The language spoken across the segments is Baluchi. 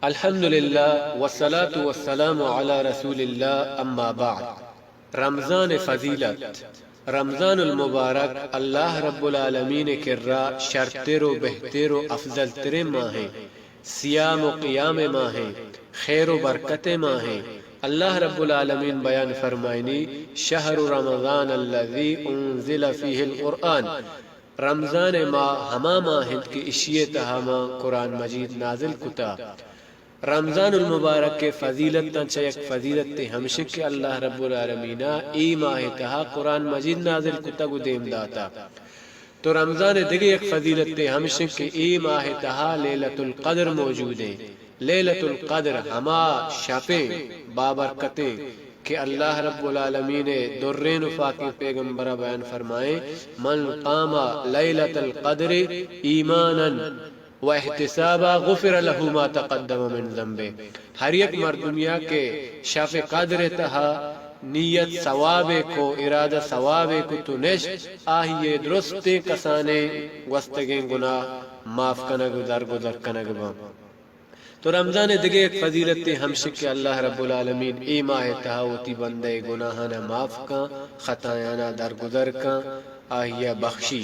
الحمدللہ والصلاة والسلام علی رسول اللہ، اما بعد۔ رمضان فضیلت، رمضان المبارک اللہ رب العالمین کرا شرتر و بہتر و افضل ترین ماہیں، صیام و قیام ماہیں، خیر و برکت ماہیں۔ اللہ رب العالمین بیان فرمائنی، شہر رمضان الذی انزل فیہ القرآن، رمضان ءِ ماہ ہما ماہ انت کہ اشی ءِ تہا ما قرآن مجید نازل کتا۔ رمضان المبارک ءِ فضیلتاں چہ یک فضیلتے ہمش انت کہ اللہ رب العالمین ءَ اے ماہ ءِ تہا قرآن مجید نازل کتگ و دیم داتا۔ تو رمضان ءِ دگہ یک فضیلتے ہمش انت کہ اے ماہ ءِ تہا لیلۃ القدر موجود انت۔ لیلۃ القدر ہما شپیں بابرکتیں کہ اللہ رب العالمین ءِ درین و پاکیں پیغمبر ءَ بیان فرمائیں، من قام لیلۃ القدر ایمانا و احتسابا غفر له ما تقدم من ذنبه۔ ہر یک مردمیا کہ شپ قدر ءِ تہا نیت ثوابے کو، ارادہ ثوابے کو تو نشت، آہی ءِ درستیں کسانیں گوستگیں گناہ معاف کنگ و درگزر کنگ باں۔ تو رمضان ءِ دگہ یک فضیلتے ہمش کہ اللہ رب العالمین اے ماہ ءِ تہا وتی بندہ ءِ گناہانا معاف کن، خطایانا درگزر کن، آہیا بخشی۔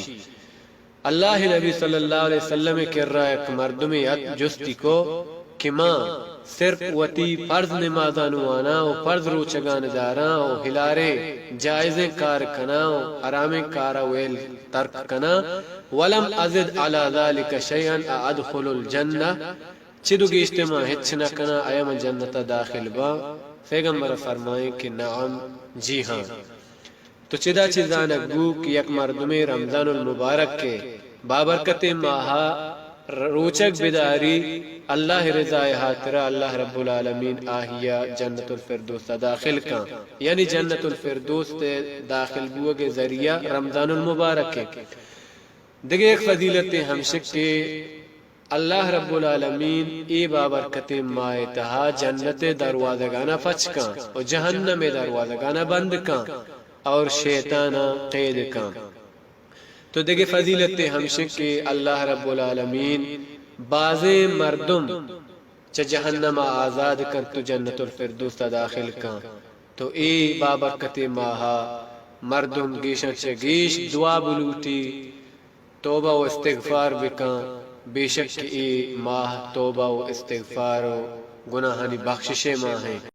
اللہ ءِ نبی صلی اللہ علیہ وسلم ءِ کرا یک مردمے ات، جستی کو کہ ما صرف وتی فرض نمازان واناں و فرض روچگان داراں و ہلاریں جائزیں کار کناں و حرامیں کارا ویل ترک کناں، ولم ازد علی ذلک شیئا ادخل الجنہ، چد و گیشتر من ہچ نہ کناں، آیا من جنت ءَ داخل باں؟ پیغمبر فرمائیں کہ نعم، جی ہاں۔ تو چدا چہ زانگ بو کہ یک مردمے رمضان المبارک ءِ بابرکتیں ماہ ءَ روچگ بداری، اللہ ءِ رضا ءِ ہاترا اللہ رب العالمین آہیا جنت الفردوس ءَ داخل کن، یعنی جنت الفردوس ءَ داخل بوگ ءِ ذریعہ رمضان المبارک ءِ۔ دگہ یک فضیلتے ہمش کہ اللہ رب العالمین اے بابرکتیں ماہ ءِ تہا جنت ءِ دروازگانا پچ کن و جہنم ءِ دروازگانا بند کن اور شیطانا قید کن۔ تو دگہ فضیلتے ہمش کہ اللہ رب العالمین بازیں مردم چہ جہنم ءَ آزاد کنت و جنت الفردوس ءَ داخل کن۔ تو اے بابرکتیں ماہ ءَ مردم گیشاں چہ گیش دعا بلوٹی، توبہ و استغفار بکن، بے شک کہ اے ماہ توبہ و استغفار و گناہانی بخشش ءِ ماہ انت۔